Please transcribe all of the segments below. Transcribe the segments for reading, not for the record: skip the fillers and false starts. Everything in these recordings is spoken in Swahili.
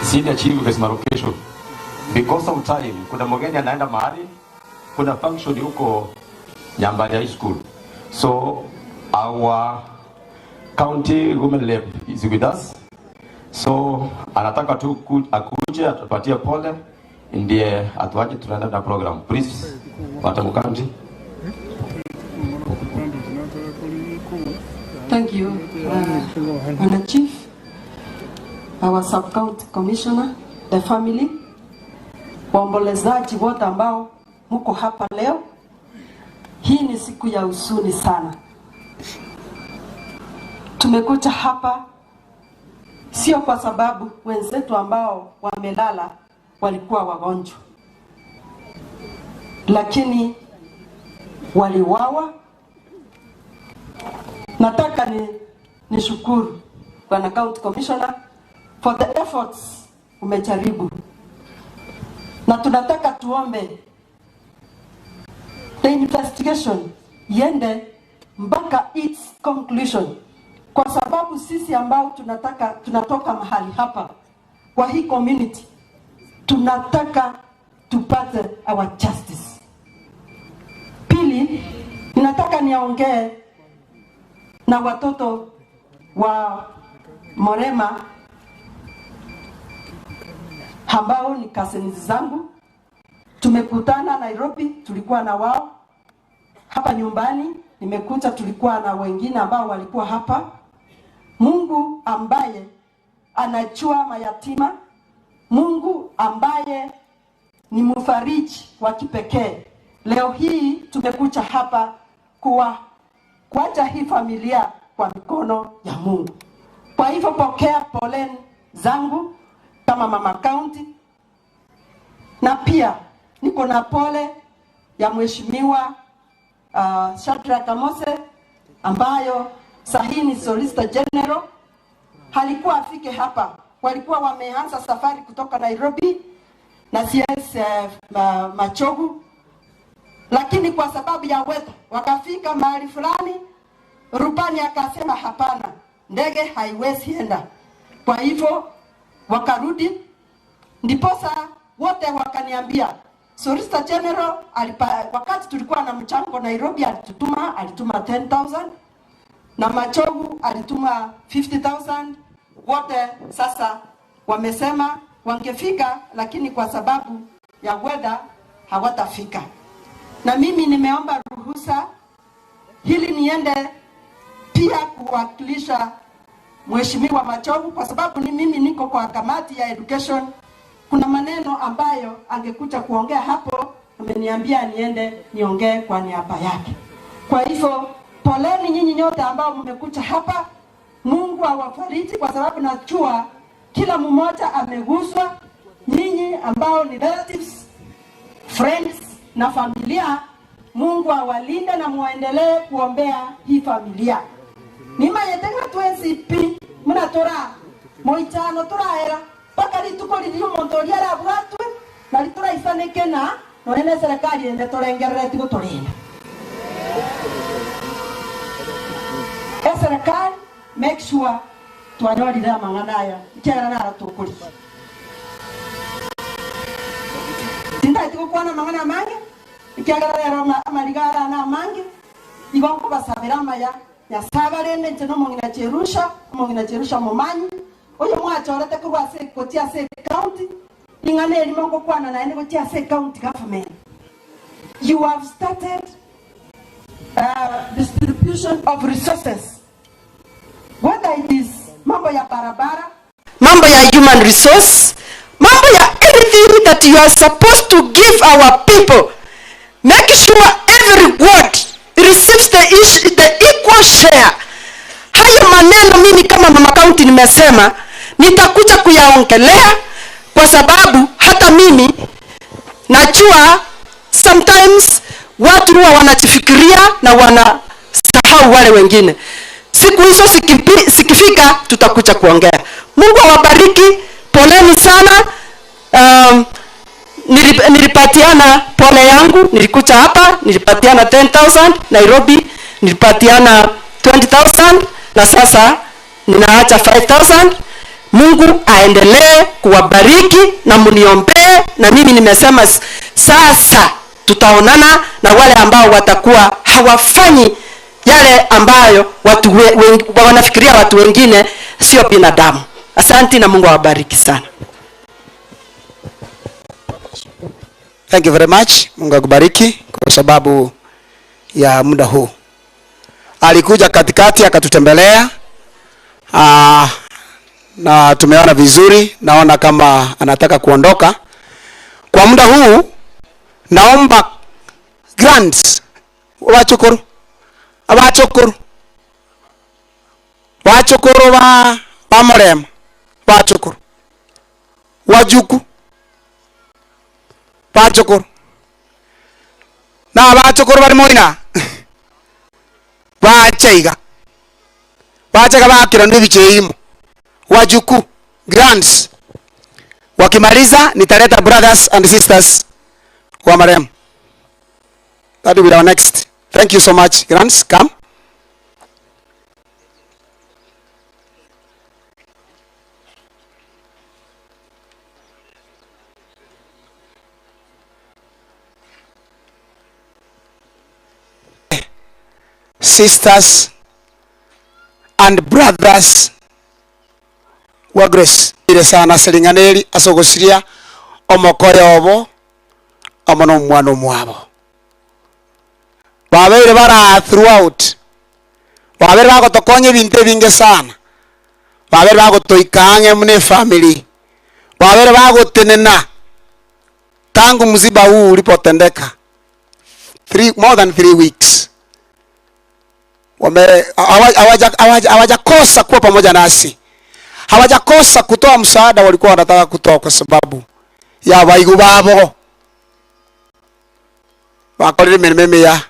Senior Chief Vesma location. Because of time, kuna mgeni anaenda mahali, kuna function huko Nyambari High School. So our county women rep is with us. So anataka tu akuje atupatie pole ndiye atuache tunaenda na program. Please, Madam County. Thank you, Madam Chief, our sub-county commissioner, the family, waombolezaji wote ambao mko hapa leo. Hii ni siku ya huzuni sana. Tumekuja hapa sio kwa sababu wenzetu ambao wamelala walikuwa wagonjwa, lakini waliwawa. Nataka nishukuru Bwana County Commissioner for the efforts umejaribu, na tunataka tuombe the investigation iende mpaka its conclusion, kwa sababu sisi ambao tunatoka mahali hapa kwa hii community tunataka tupate our justice. Pili, ninataka niongee na watoto wa Morema ambao ni cousins zangu. Tumekutana Nairobi, tulikuwa na wao hapa nyumbani, nimekuta tulikuwa na wengine ambao walikuwa hapa. Mungu ambaye anajua mayatima, Mungu ambaye ni mfariji wa kipekee, leo hii tumekuja hapa kuacha hii familia kwa mikono ya Mungu. Kwa hivyo pokea poleni zangu kama mama county, na pia niko na pole ya mheshimiwa Shadrack Amose ambayo sahi ni Solicitor General. Halikuwa afike hapa, walikuwa wameanza safari kutoka Nairobi na CS Machogu, lakini kwa sababu ya weather wakafika mahali fulani, rubani akasema hapana, ndege haiwezi enda. Kwa hivyo wakarudi, ndiposa wote wakaniambia Solicitor General wakati tulikuwa na mchango Nairobi alituma 10,000 na Machogu alituma 50,000. Wote sasa wamesema wangefika, lakini kwa sababu ya weather hawatafika. Na mimi nimeomba ruhusa ili niende pia kuwakilisha Mheshimiwa Machogu, kwa sababu ni mimi niko kwa kamati ya education. Kuna maneno ambayo angekuja kuongea hapo, ameniambia niende niongee kwa niaba yake. Kwa hivyo poleni nyinyi nyote ambao mmekuja hapa. Mungu awafariji, kwa sababu najua kila mmoja ameguswa. Nyinyi ambao ni relatives, friends na familia, Mungu awalinde na muendelee kuombea hii familia. Nimayetega twensi pi munatura moitano turaera paka rituko riri omonto oria arabwatwe nari turaisaneke na nonye na serikali ende turengerereti guturinda. Eserikali make sure twanyorire amang'ana aya ikiagera naro tukuria. Tindaiti gukwana amang'ana amange ikiagera rero amariga arana amange igo nkobasabera amaya Nyasaye rende nche nomong'ina Jerusha, omong'ina Jerusha momanyi oyo mwachorete korwa ase gochia ase county ing'ana erimo ngokwana naende gochia ase county government. You have started distribution of resources, whether it is mambo ya barabara, mambo ya human resource, mambo ya anything that you are supposed to give our people. Make sure every ward receives the equal share. Hayo maneno mimi kama mama county nimesema nitakuja kuyaongelea, kwa sababu hata mimi najua sometimes watu huwa wanajifikiria na wanasahau wale wengine. Siku hizo sikifika tutakuja kuongea. Mungu awabariki, poleni sana. Nilipatiana pole yangu, nilikuja hapa, nilipatiana 10,000 Nairobi, nilipatiana 20,000 na sasa ninaacha 5,000. Mungu aendelee kuwabariki na mniombee. Na mimi nimesema sasa tutaonana na wale ambao watakuwa hawafanyi yale ambayo watu wanafikiria watu wengine sio binadamu. Asante na Mungu awabariki sana. Thank you very much. Mungu akubariki kwa sababu ya muda huu. Alikuja katikati akatutembelea. Na tumeona vizuri, naona kama anataka kuondoka. Kwa muda huu naomba grants wachukuru abachukuru wachukuru ba bamorema bachukuru wajuku bachukuru na bachukuru bari moina bacheiga bachega bakira ndibicheimo wajuku grants. Wakimaliza nitaleta brothers and sisters wa marehemu. That will be our next. Thank you so much. Grants, come. Sisters and brothers wa Grace. Ile sana selinganeli asogosiria omokoyo obo omono mwana mwabo. Babere bara throughout. Babere bagotokonya ebintu ebinge sana. Babere bagotoikange mune family. Babere bagotenena tangu mziba huu ulipotendeka. More than 3 weeks. Hawajakosa kuwa pamoja nasi. Hawajakosa kutoa msaada walikuwa wanataka kutoa kwa sababu ya baigu babo. Bakorire mirimo ya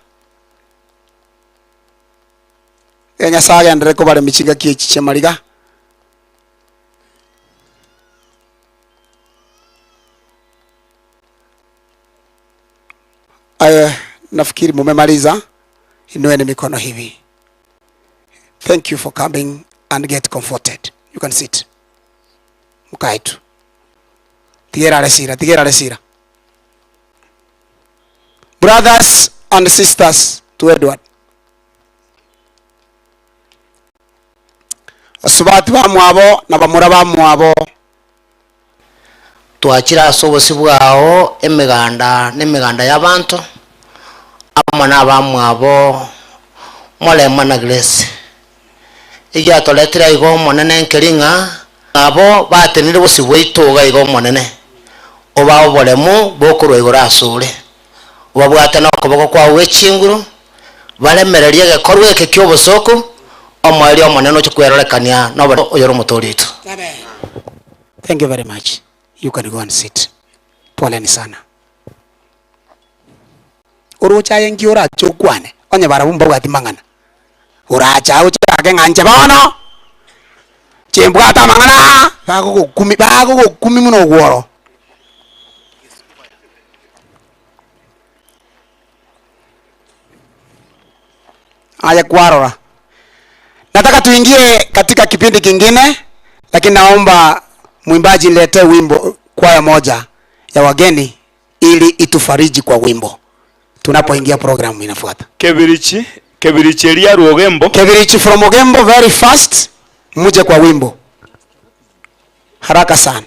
Nyasaye agenderere kobare michinga kiechi chiamariga. Nafikiri mumemaliza. Inueni mikono hivi. Thank you for coming and get comforted. You can sit. Mkae tu. Tigera resira, tigera resira. Brothers and sisters to Edward. Asubati ba mwabo na bamura ba mwabo. Twachira asobosi bwao emiganda n'emiganda y'abantu amana ba mwabo Molema na Grace. Ijya toletira igo monene nkelinga abo batenire bosi bwitoga igo monene oba obolemu bokurwa igoro asure obabwate nokoboko kwawe chinguru baremererie gekorwe eke kyobosoko omweri omonene ochikwerorekania nobo oyoro mutorito. Amen. Thank you very much. You can go and sit. Poleni sana. Urucha yengi urachukwane onye barabumba bwati mangana. Uracha uchake nganje bono. Chimbwata mangana bago kumi muno gworo. Aya kwarora. Nataka tuingie katika kipindi kingine, lakini naomba mwimbaji niletee wimbo kwaya moja ya wageni ili itufariji kwa wimbo tunapoingia programu inafuata. Kebirichi, Kebirichi elia Ogembo. Kebirichi from Ogembo, very fast. Muje kwa wimbo. Haraka sana.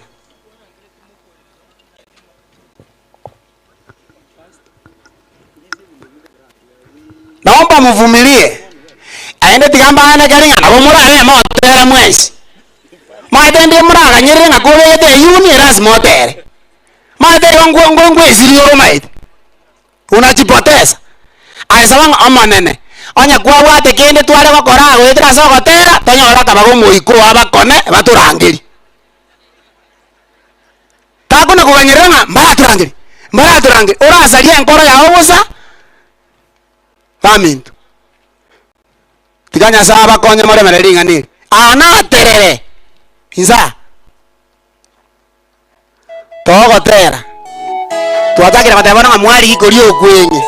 Naomba mvumilie. Aende tigamba ana garinga nabo murare motera mwesi. Maende muraga nyerere ngakobete yuni lazima motere. Maende ngwe zirioro maite. Unajipoteza. Aisabanga amanene. Onya kwabwate kende tware gokora gwetera sogotera tonyora kabago moiko abakone baturangiri. Takuna kuganyeranga mbaturangiri. Mbaturangiri. Urasalia enkoro yao bosa. Bamintu. Tiganya saba konye more mereringa ni. Anaterere. Inza. Togotera. Twatakira batabona ngamwari gikori okwenye.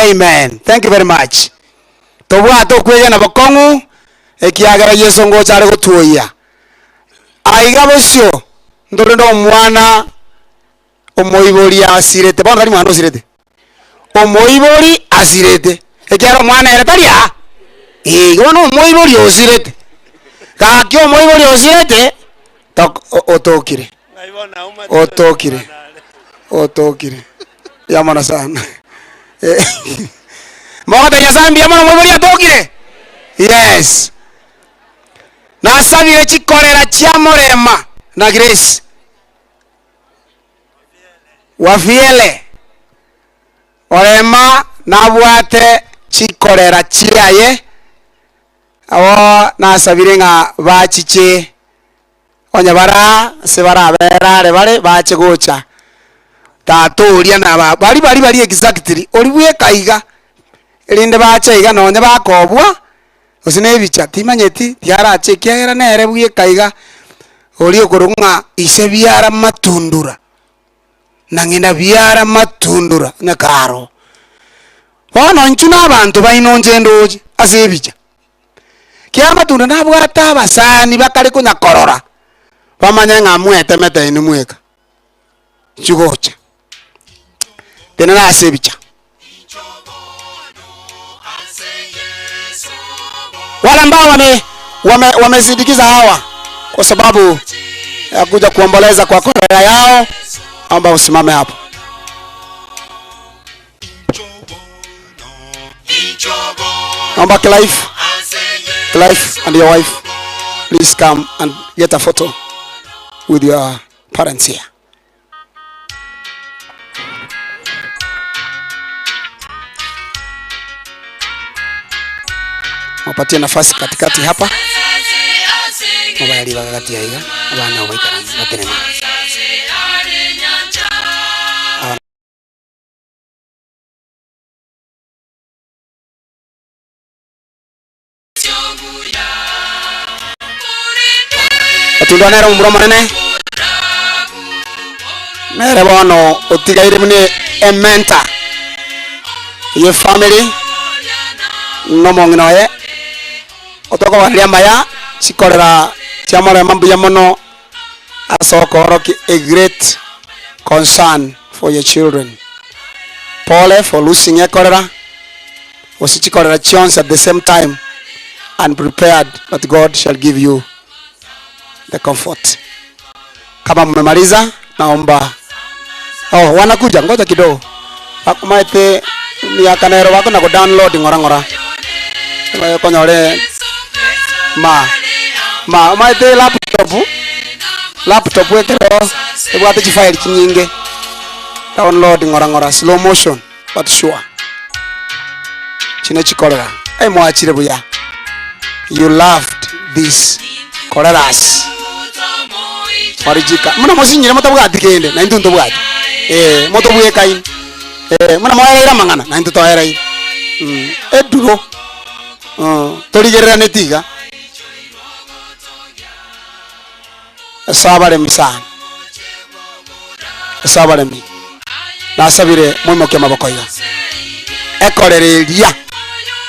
Amen. Thank you very much. Tobwate okwegena bokong'u ekiagera Yesu ngocha are gotuoyia. Aiga bosio ndorendo omwana omoibori asirete bono tari mwana osirete. Omoibori asirete. Ekiagera omwana ere taria. Bono omoibori osirete. Gaki omoibori osirete otokire. Otokire. Otokire. Yamana sana. Mogote Nyasaye mbuya mono omoibori atokire. Yes. Nasabire chikorera chia Morema na Grace. Wafiele. Orema nabwate chikorera chiaye. Abo nasabire ng'a bachiche onya bara se bara berare bare bache gocha. Tatoria na bari bari bari exactly ori bweka iga erinde bache iga nonye bakobwa gose na ebicha timanyeti tiarache kiagera nere bweka iga ori okorong'a ise biara matundura na ng'ina biara matundura nyakaro bono inchu na abanto bainonje ndoche ase ebicha kia matunda nabwata abasani bakare konyakorora bamanye ng'a mwetemete ini mweka chigocha tena ase ebicha. Wale ambao wamesindikiza hawa kwa sababu ya kuja kuomboleza kwa korera yao, naomba usimame hapo. Naomba Clive and your wife, please come and get a photo with your parents here. Wapatie nafasi katikati hapa. Mobile bakati ya iga abana baikaranze batenena. Atundwa nero muro munene. Nere bono otigaire mune ementa. Your family no mong'inoye otoko baria maya chikorera chiamore mambuya mono asokoroki a great concern for your children. Pole for losing a cholera osichikorera chionse at the same time and prepared that God shall give you the comfort. Kama mmemaliza naomba wanakuja ngoja kidogo akomaete miaka nero wako na ku download ngora ngora konyore ma maite laptop wekero ebwate chi file chinyinge download ngora ngora slow motion but sure chine chikorera ai mwachire buya. You loved this koreras farijika muna musinyire mutabwati kende na intu ntobwati motobweka in muna mwaera mangana na intu toera in eduro torigerera netiga sabaremi sana sabaremi nasabire mwimoke maboko iga ekorereria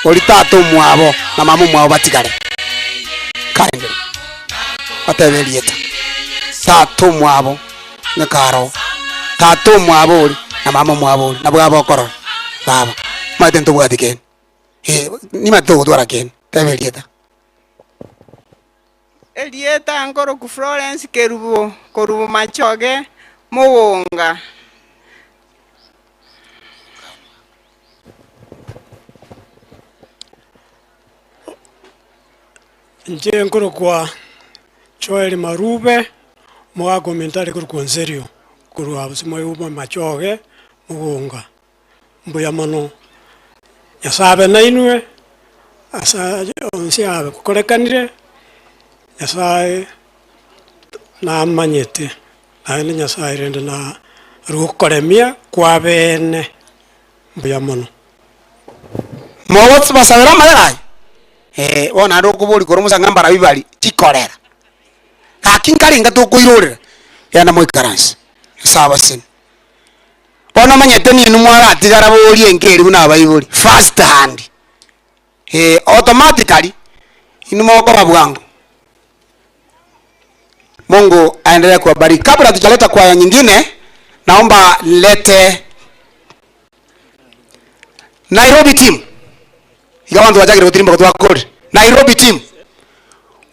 ori tata mwabo na mama mwabo batigare kaende bateberieta tata mwabo nyakaro tata mwabo ori na mama mwabo ori na bwabo korora baba maite ntobwati kende ni mato dwara kende teberieta Elieta ngoro ku Florence Kerubo korubo machoge muwonga. Nje ngoro kwa Joel Marube mwa komentari kuri konserio kuru abusimo yuba machoge muwonga mbuya mano nyasabe nainwe asa onsi abe kukorekanire Nyasaye namanyete naende Nyasaye rende na rukoremia kwa bene mbuya mono mogotsi basabera magai bona ndo kubuli koro musanga mbara bibali chikorera kakinkaringa tokoirorera yana moikaransi sawa sin Bono manyete ninu mwaratigara borie nkeri buna abaibori first hand. Automatically inu mwokoba bwangu. Mungu aendelee kuwabariki. Kabla tujaleta kwaya nyingine, naomba lete Nairobi team. Ika bantu wachakire gutirimba gutwa kodi. Nairobi team.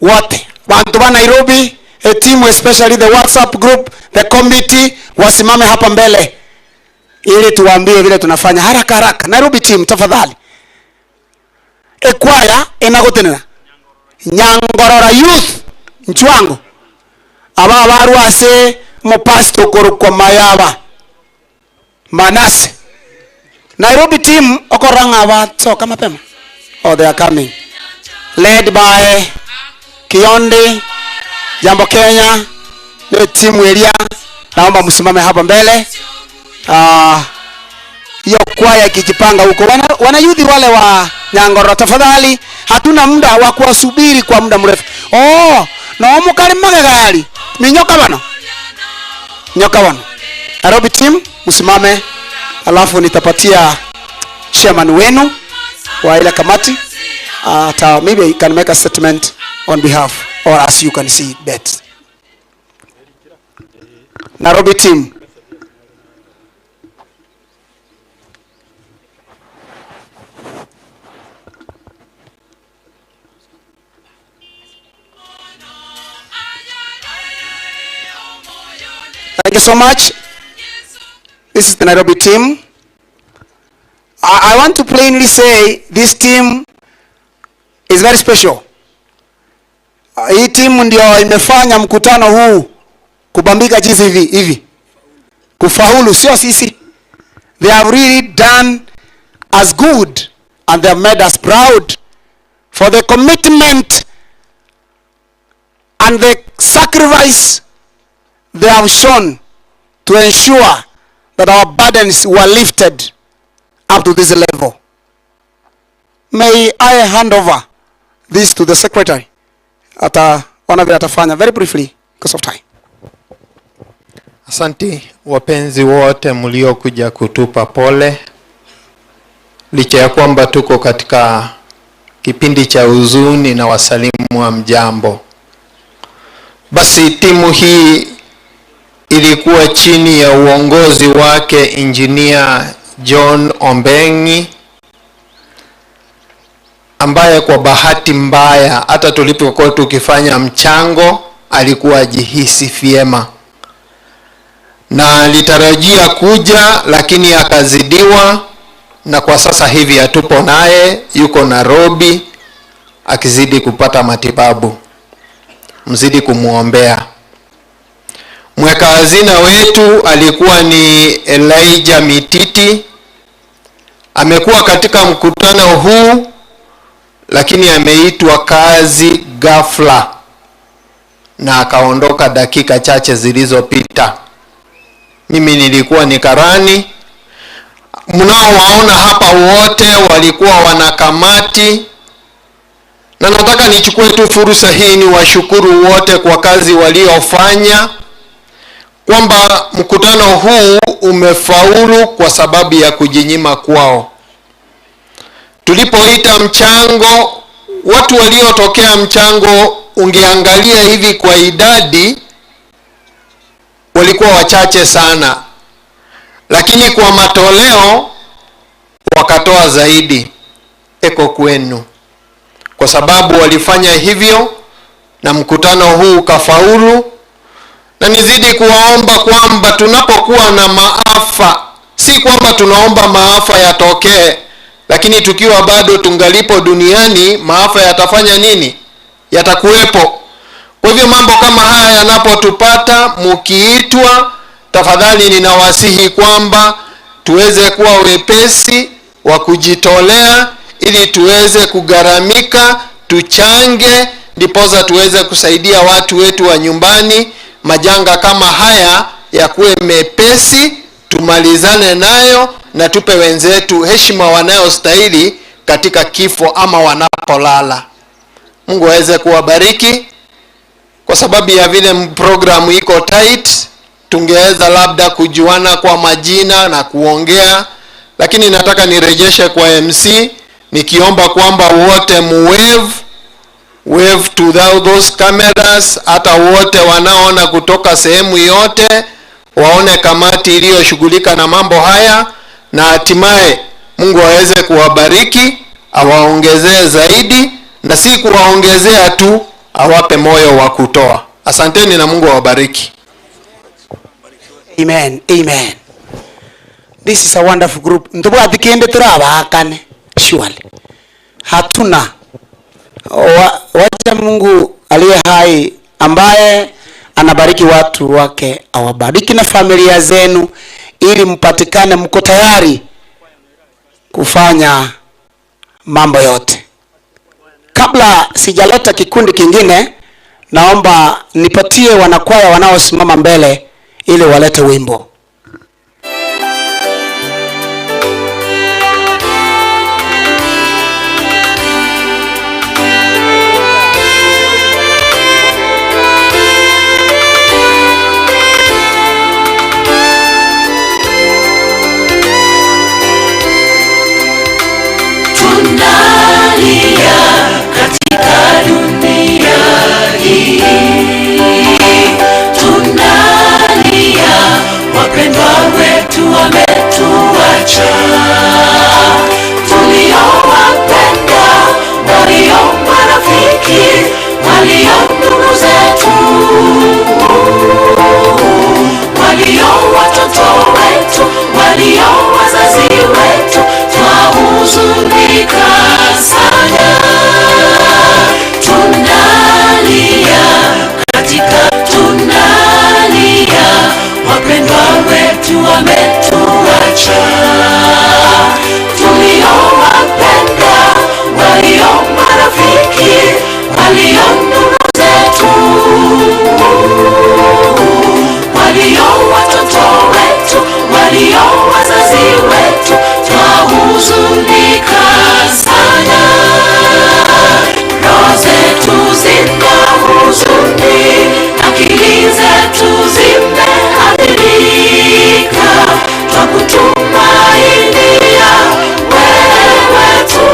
Wote bantu ba Nairobi, a team especially the WhatsApp group, the committee, wasimame hapa mbele ili tuwaambie vile tunafanya haraka haraka. Nairobi team tafadhali. Ekwaya enagotenera Nyangorora youth nchwango aba barwase mu pastor korukwa mayaba Manase. Nairobi team okoranga ba soka mapema. Oh, they are coming. Led by Kiondi Jambo Kenya, ni timu elia. Naomba msimame hapa mbele. Hiyo kwaya ikijipanga huko. Wana youth wale wa Nyangoro tafadhali, hatuna muda wa kuwasubiri kwa muda mrefu. Oh, na omukali magagari. Ni nyoka bano. Nyoka bano. Nairobi team msimame, alafu nitapatia chairman wenu wa ile kamati. Maybe he can make a statement on behalf, or as you can see bet. Nairobi team. Thank you so much. This is the Nairobi team. I want to plainly say this team is very special. Hii team ndio imefanya mkutano huu kubambika jinsi hivi hivi. Kufaulu sio sisi. They have really done us good and they have made us proud for the commitment and the sacrifice they have shown to ensure that our burdens were lifted up to this level. May I hand over this to the secretary? Ata wana vile atafanya very briefly because of time. Asanti wapenzi wote mliokuja kutupa pole. Licha ya kwamba tuko katika kipindi cha huzuni na wasalimu wa mjambo. Basi timu hii ilikuwa chini ya uongozi wake Engineer John Ombengi, ambaye kwa bahati mbaya hata tulipokuwa tukifanya mchango alikuwa ajihisi vyema na alitarajia kuja, lakini akazidiwa, na kwa sasa hivi hatupo naye, yuko Nairobi akizidi kupata matibabu. Mzidi kumuombea. Mweka hazina wetu alikuwa ni Elijah Mititi. Amekuwa katika mkutano huu, lakini ameitwa kazi ghafla na akaondoka dakika chache zilizopita. Mimi nilikuwa ni karani. Mnaowaona hapa wote walikuwa wanakamati, na nataka nichukue tu fursa hii ni washukuru wote kwa kazi waliofanya, kwamba mkutano huu umefaulu kwa sababu ya kujinyima kwao. Tulipoita mchango, watu waliotokea mchango, ungeangalia hivi kwa idadi walikuwa wachache sana, lakini kwa matoleo wakatoa zaidi. Eko kwenu kwa sababu walifanya hivyo na mkutano huu ukafaulu. Na nizidi kuwaomba kwamba tunapokuwa na maafa, si kwamba tunaomba maafa yatokee, lakini tukiwa bado tungalipo duniani maafa yatafanya nini? Yatakuwepo. Kwa hivyo mambo kama haya yanapotupata, mkiitwa, tafadhali ninawasihi kwamba tuweze kuwa wepesi wa kujitolea ili tuweze kugharamika, tuchange, ndiposa tuweze kusaidia watu wetu wa nyumbani. Majanga kama haya yakuwe mepesi, tumalizane nayo na tupe wenzetu heshima wanayostahili katika kifo ama wanapolala. Mungu aweze kuwabariki. Kwa sababu ya vile programu iko tight, Tungeweza labda kujuana kwa majina na kuongea, lakini nataka nirejeshe kwa MC nikiomba kwamba wote muwave, wave to those cameras, hata wote wanaoona kutoka sehemu yote waone kamati iliyoshughulika na mambo haya, na hatimaye Mungu aweze kuwabariki, awaongezee zaidi, na si kuwaongezea tu, awape moyo wa kutoa. Asanteni na Mungu awabariki. Amen. Amen. This is a wonderful group. Ntubwathikinde turabakane surely. Hatuna wacha Mungu aliye hai ambaye anabariki watu wake awabariki na familia zenu, ili mpatikane mko tayari kufanya mambo yote. Kabla sijaleta kikundi kingine, naomba nipatie wanakwaya wanaosimama mbele ili walete wimbo. Tunalia katika dunia hii, tunalia, wapendwa wetu wametuacha, tuliowapenda, walio marafiki, walio ndugu zetu, walio watoto wetu, walio wazazi wetu, twahuzunika sana. Tunalia katika, tunalia, wapendwa wetu wametuacha, tuliowapenda, walio marafiki, walio ndugu zetu, walio watoto wetu, walio wazazi wetu, twahuzunika sana. Roho zetu zina huzuni, akili zetu zimeathirika, twakutumainia wewe tu.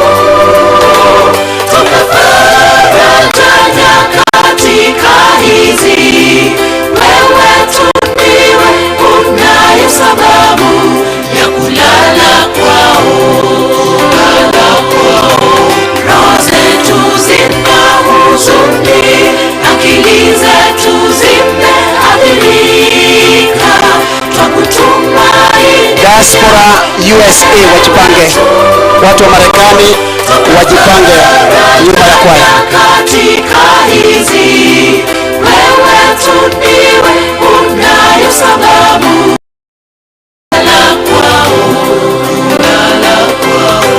Tupe faraja nyakati hizi, wewe tu ndiwe unaye sababu ya kulala kwao, kulala kwao. Roho zetu zina huzuni, akili zetu zimeathirika, twakutumainia. Diaspora USA wajipange, watu wa Marekani wajipange nyuma ya kwaya. Katika hizi, wewe tu ndiwe unayo sababu la kwao, la kwao.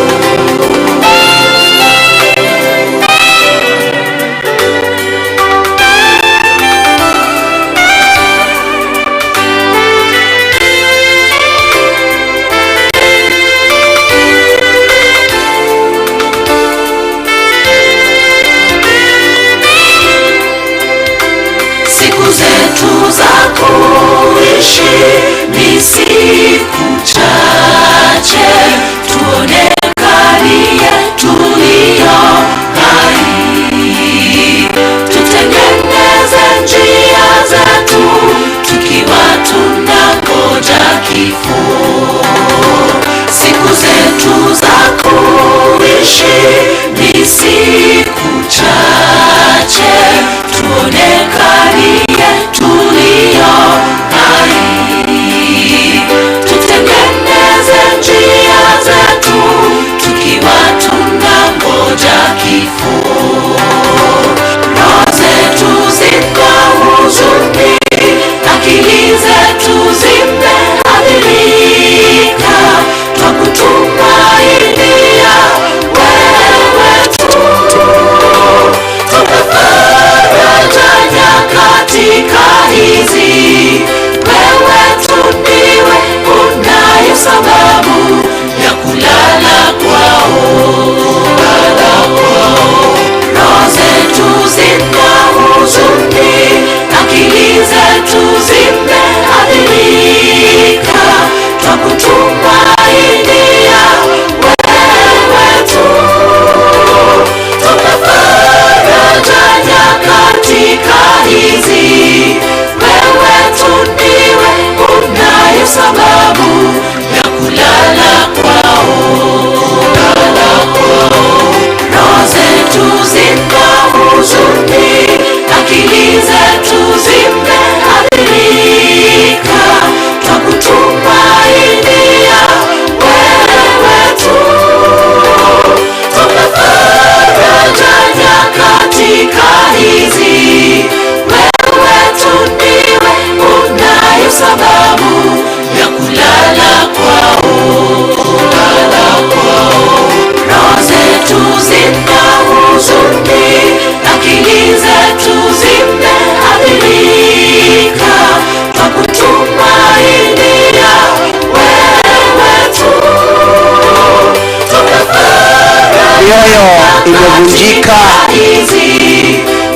wamevunjika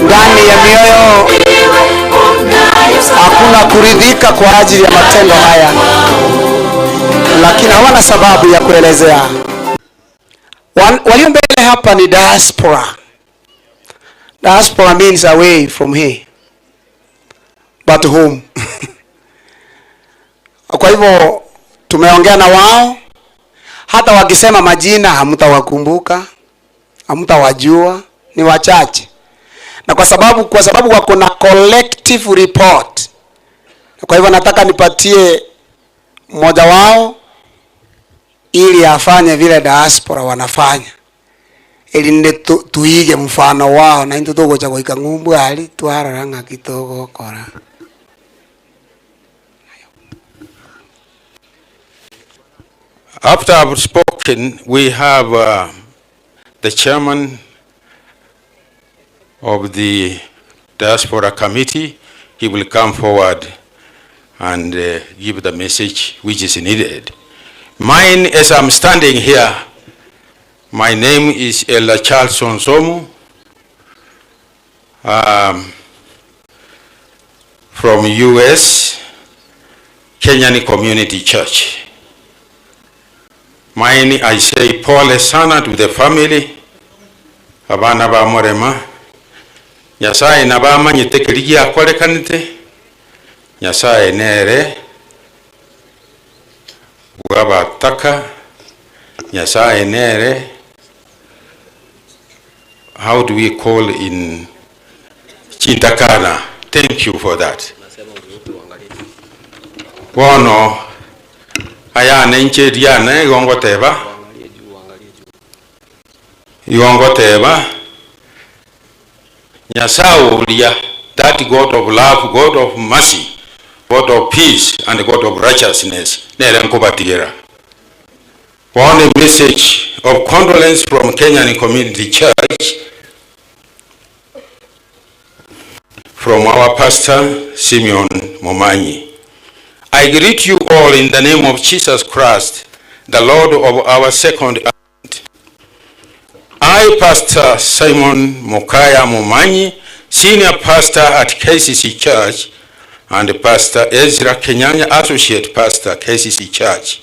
ndani ya mioyo, hakuna kuridhika kwa ajili ya matendo haya, lakini hawana sababu ya kuelezea. Walio mbele hapa ni diaspora. Diaspora means away from here but home. Kwa hivyo tumeongea na wao, hata wakisema majina hamtawakumbuka, hamtawajua, ni wachache. Na kwa sababu wako na collective report. Kwa hivyo nataka nipatie mmoja wao ili afanye vile diaspora wanafanya, ili nde tuige mfano wao na into tugocha goika ng'umbu ali twarora ng'aki tugokora. After I've spoken, we have the chairman of the Diaspora Committee. He will come forward and give the message which is needed. Mine, as I'm standing here, my name is Ella Charles Onsomu, from U.S. Kenyan Community Church. Mine, I say pole sana to the family, abana ba Murema. Nyasaye nabamanyite kirigia akorekanite, Nyasaye nere bwabataka, Nyasaye nere, how do we call in Chintakana? Thank you for that. Bono ayane ncheriane igongoteba igongoteba Nyasaye ulia, that God of love, God of mercy, God of peace, and God of righteousness, nere nkubatigera. One message of condolence from Kenyan Community Church, from our pastor Simeon Momanyi. I greet you all in the name of Jesus Christ, the Lord of our second advent. I, Pastor Simon Mokaya Momanyi, Senior Pastor at KCC Church, and Pastor Ezra Kenyanya, Associate Pastor, KCC Church,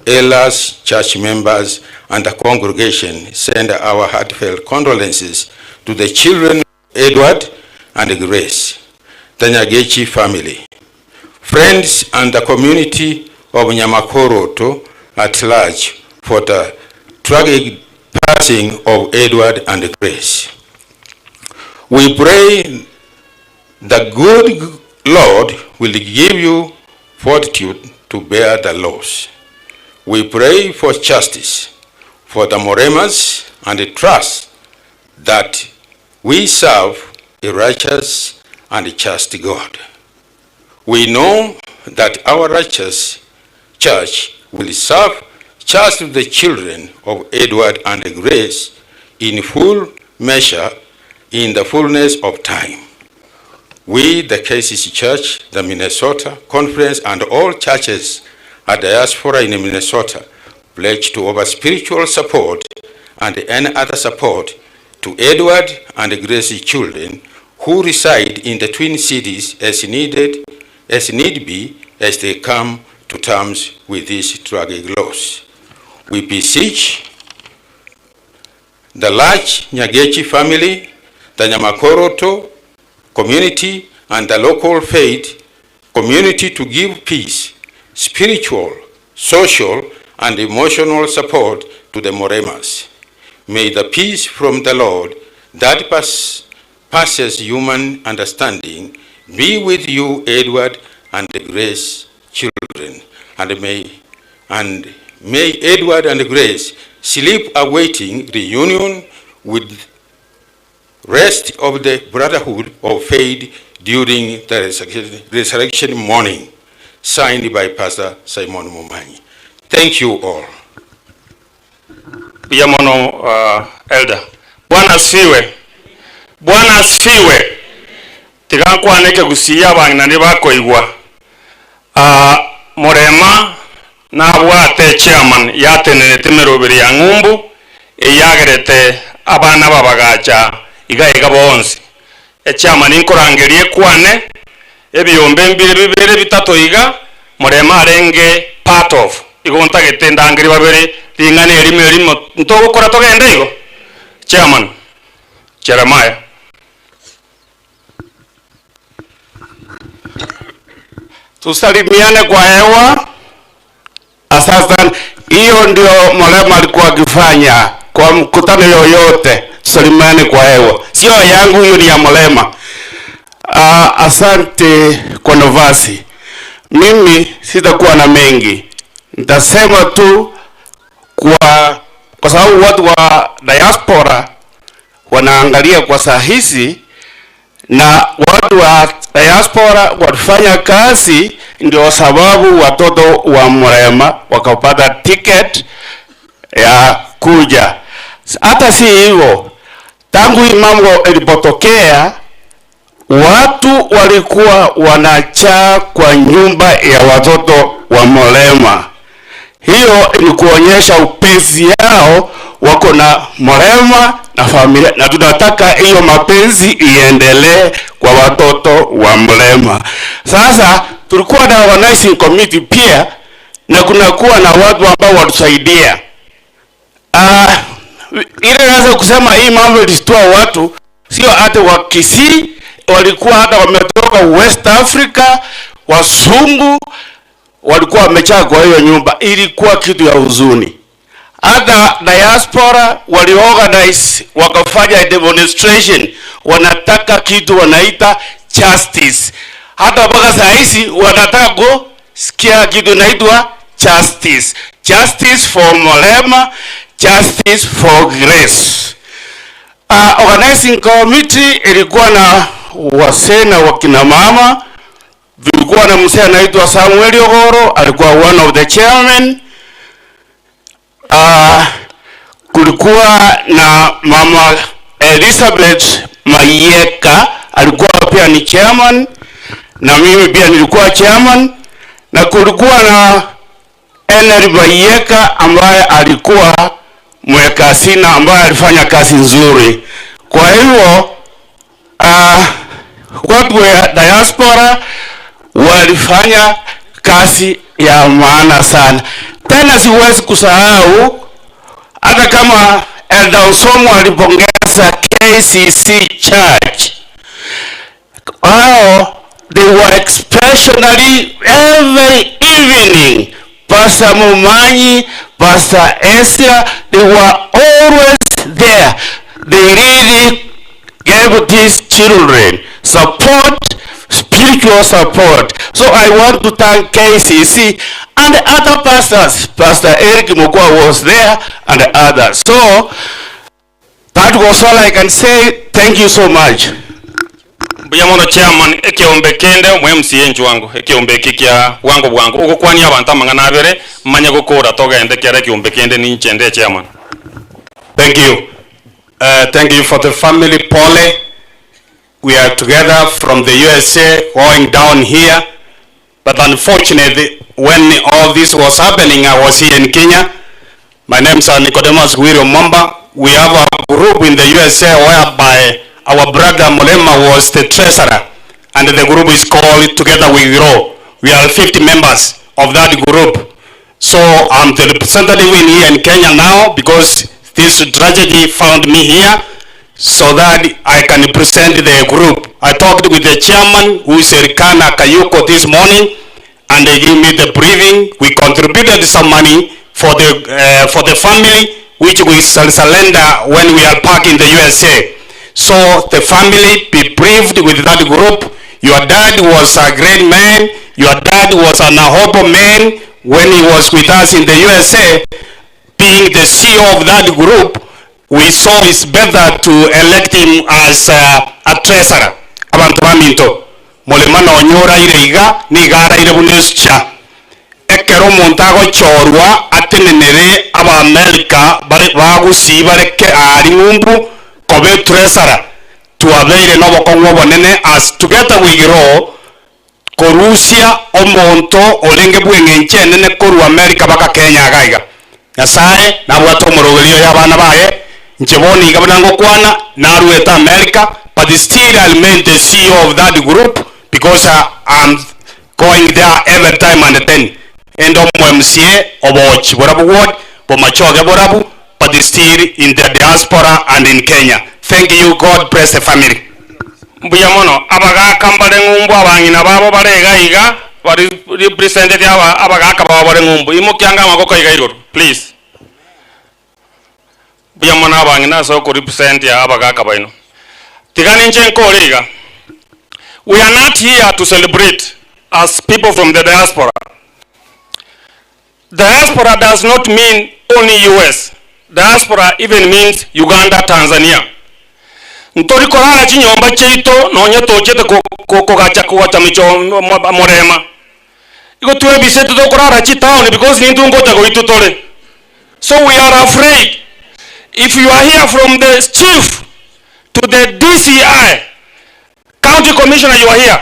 elders, church members, and the congregation send our heartfelt condolences to the children of Edward and Grace, the Nyagechi family, friends, and the community of Nyamakoroto at large for the tragic passing of Edward and Grace. We pray the good Lord will give you fortitude to bear the loss. We pray for justice for the Muremas and the trust that we serve a righteous and just God. We know that our righteous church will serve just the children of Edward and Grace in full measure in the fullness of time. We, the KCC Church, the Minnesota Conference, and all churches at diaspora in Minnesota pledge to offer spiritual support and any other support to Edward and Grace's children who reside in the Twin Cities as needed, as need be, as they come to terms with this tragic loss. We beseech the large Nyagechi family, the Nyamakoroto community, and the local faith community to give peace, spiritual, social, and emotional support to the Muremas. May the peace from the Lord that passes human understanding be with you, Edward and the Grace children, and may Edward and Grace sleep awaiting reunion with rest of the brotherhood of faith during the resurrection morning. Signed by Pastor Simon Momanyi. Thank you all. Yamono elder. Bwana asifiwe. Bwana asifiwe. Tigakwaneke gusiya bangina ne bakoigwa. Murema nabwate chairman yatenenete meroberi ya ng'umbu eyagerete Abana babagacha iga iga bonsi. Echama ninkorangerie kwane ebiyombe mbire bibere bitatu iga Murema arenge part of igo ntagete ndangeri babere ringane erimo erimo ntogokora togende igo. Chairman Jeremiah. Tusalimiane kwa hewa. Asante. Hiyo ndio Murema alikuwa akifanya kwa mkutano yoyote, tusalimiane kwa hewa. Sio yangu hiyo, ni ya Murema. Asante kwa nafasi. Mimi sitakuwa na mengi. Nitasema tu kwa sababu watu wa diaspora wanaangalia kwa saa hizi, na watu wa diaspora walifanya kazi, ndio sababu watoto wa Murema wakapata ticket ya kuja. Hata si hivyo, tangu hii mambo ilipotokea, watu walikuwa wanachaa kwa nyumba ya watoto wa Murema. Hiyo ni kuonyesha upenzi yao wako na Murema na familia, na tunataka hiyo mapenzi iendelee kwa watoto wa Murema. Sasa tulikuwa na organizing committee pia, na kunakuwa na watu ambao watusaidia. Ile naweza kusema hii mambo ilishtua watu, sio hata wa Kisii, walikuwa hata wametoka West Africa, wasungu walikuwa wamechaa kwa hiyo nyumba. Ilikuwa kitu ya huzuni. Hata diaspora waliorganize wakafanya demonstration, wanataka kitu wanaita justice. Hata mpaka saa hizi wanataka kusikia kitu inaitwa justice. Justice for Murema, justice for Grace. Organizing committee ilikuwa na wasee na wakina mama. Vilikuwa na mzee anaitwa Samuel Ogoro, alikuwa one of the chairman. Kulikuwa na mama Elizabeth Mayeka, alikuwa pia ni chairman, na mimi pia nilikuwa chairman. Na kulikuwa na Henry Mayeka ambaye alikuwa mweka hazina, ambaye alifanya kazi nzuri. Kwa hivyo watu wa diaspora walifanya kazi ya maana sana. Tena siwezi kusahau, hata kama Elder Osomo alipongeza KCC Church, hao they were expressionally every evening. Pastor Mumanyi, Pastor Ezra, they were always there. They really gave these children support, spiritual support. So I want to thank KCC and other pastors. Pastor Eric Mokwa was there and others. So that was all I can say. Thank you so much. Mbuya chairman, ekiombe kende mwe MCA wangu, ekiombe kikia wangu bwangu. Uko kwani abantu amangana abere manya gukora togende kera ekiombe kende ni nchende chairman. Thank you. Thank you for the family pole. We are together from the USA going down here. But unfortunately, when all this was happening, I was here in Kenya. My name is Nicodemus Wiro Mwamba. We have a group in the USA whereby our brother Murema was the treasurer, and the group is called Together We Grow. We are 50 members of that group. So I'm the representative in here in Kenya now, because this tragedy found me here, so that I can present the group. I talked with the chairman, who is Erikana Kayuko, this morning, and they gave me the briefing. We contributed some money for the family, which we shall surrender when we are back in the USA. So the family be briefed with that group. Your dad was a great man. Your dad was an honorable man when he was with us in the USA. Being the CEO of that group, we saw it's better to elect him as a treasurer. Abantu baminto Murema nonyora ire iga nigara ire bunescha ekero omonto agochorwa atenenere Abamerika bare bagusi bareke ari ng'umbu kobe treasurer twabeire nobokong'u obonene as together we grow korusia omonto orenge bweng'enche enene korwa America baka Kenya agaiga. Nyasaye nabwate omorogerio ya abana baye Nche bono iga buna ngokwana naruete America, but still I remain the CEO of that group because I'm going there every time and then. Endo MCA obochi borabu ward bomachoge borabu, but still in the diaspora and in Kenya. Thank you. God bless the family. Mbuya mono abagaka mbare ng'umbu abang'ina babo bare iga iga bari represented aba abagaka babo bare ng'umbu imokianga amagoko iga igoro, please. Mbuya mono abang'ina ase okorepresent ya abagaka baino tigani nche nkore iga. We are not here to celebrate as people from the diaspora. Diaspora does not mean only US. Diaspora even means Uganda, Tanzania. Ntori korara chinyomba chiaito nonye tochete kogacha kogacha micho morema igo twebisete tokorara chitown because nintungocha goitu tore. So we are afraid. If you are here, from the chief to the DCI, county commissioner, you are here,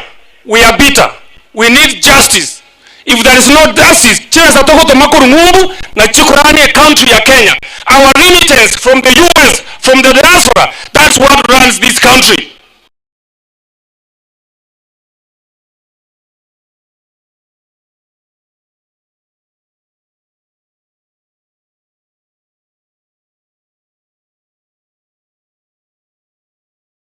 we are bitter. We need justice. If there is no justice, chesa tokoto makuru ng'umbu na chikurani country ya Kenya. Our remittance from the US, from the diaspora, that's what runs this country.